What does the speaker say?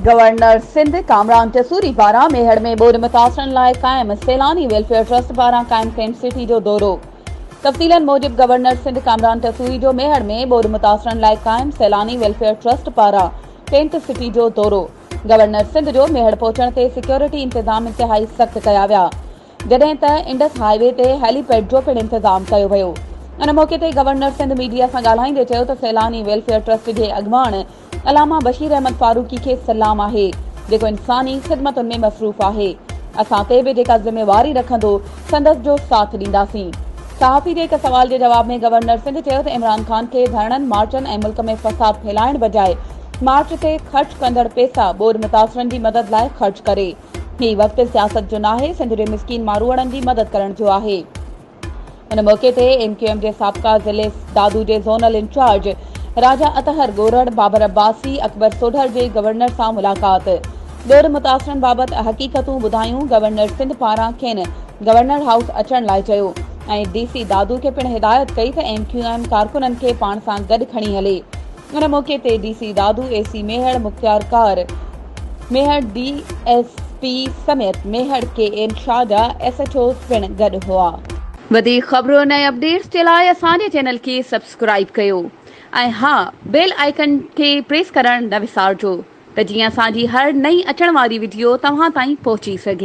Governor Sindh Kamran Tessori پاران ميهڙ ۾ ٻوڏ متاثرن لاء قائم سيلاني ويلفيئر ٽرسٽ پاران قائم ٽينٽ سٽي جو دورو. تفصيلن موجب گورنر سنڌ ڪامران ٽيسوري جو ميهڙ ۾ ٻوڏ متاثرن لاء قائم سيلاني ويلفيئر ٽرسٽ پاران ٽينٽ سٽي جو دورو. گورنر سنڌ جو ميهڙ پهچڻ تي سيڪيورٽي انتظام انتهائي سخت ڪيا ويا. جڏهن ته انڊس هاء وي تي هيلي پيڊ جو پڻ انتظام ڪيو ويو. ان موقعي تي گورنر سنڌ ميڊيا سان ڳالهائيندي چيو ته سيلاني ويلفيئر ٽرسٽ جي اڳواڻ علامه بشير احمد فاروقي کي سلام آهي جيڪو انساني خدمتن ۾ مصروف آهي اسان تي به جيڪا ذميواري رکندو سندس جو ساٿ ڏينداسين. صحافي جي هڪ سوال جي جواب ۾ گورنر سنڌ چيو ته عمران خان کي ڌرڻن، مارچن ۽ ملڪ ۾ فساد ڦهلائڻ بجاء مارچ تي خرچ ڪندڙ پيسا ٻوڏ متاثرن جي مدد لاء خرچ ڪري. هي وقت سياست جو ناهي، سنڌ جي مسڪين ماروئڙن جي مدد ڪرڻ جو آهي. ان موقعي تي ايم ڪيو ايم جي سابقه ضلعي دادو جي zonal incharge Raja Athar Gorar, Babar Abbasi, Akbar Sodhar جي گورنر سان ملاقات، ٻوڏ متاثرن بابت حقيقتون ٻڌايون، گورنر سنڌ پاران کين گورنر هائوس اچڻ لاء چيو ۽ ڊي سي دادو کي پڻ هدايت ڪئي ته ايم ڪيو ايم ڪارڪنن کي پاڻ سان گڏ کڻي هلي. ان موقعي تي D C Dadu, A C Mehar, mukhtiarkar Mehar, D S P سميت ميهڙ ڪي اين شاهه جا ايس ايڇ اوز پڻ گڏ هئا. وڌيڪ خبرن ۽ اپڊيٽس جي لاء اسان جي چينل کي سبسڪرائيب ڪيو ۽ ها بيل آئيڪن کي پريس ڪرڻ نه وسارجو ته جيئن اسان جي هر نئين اچڻ واري وڊيو توهان تائين پهچي سگهي.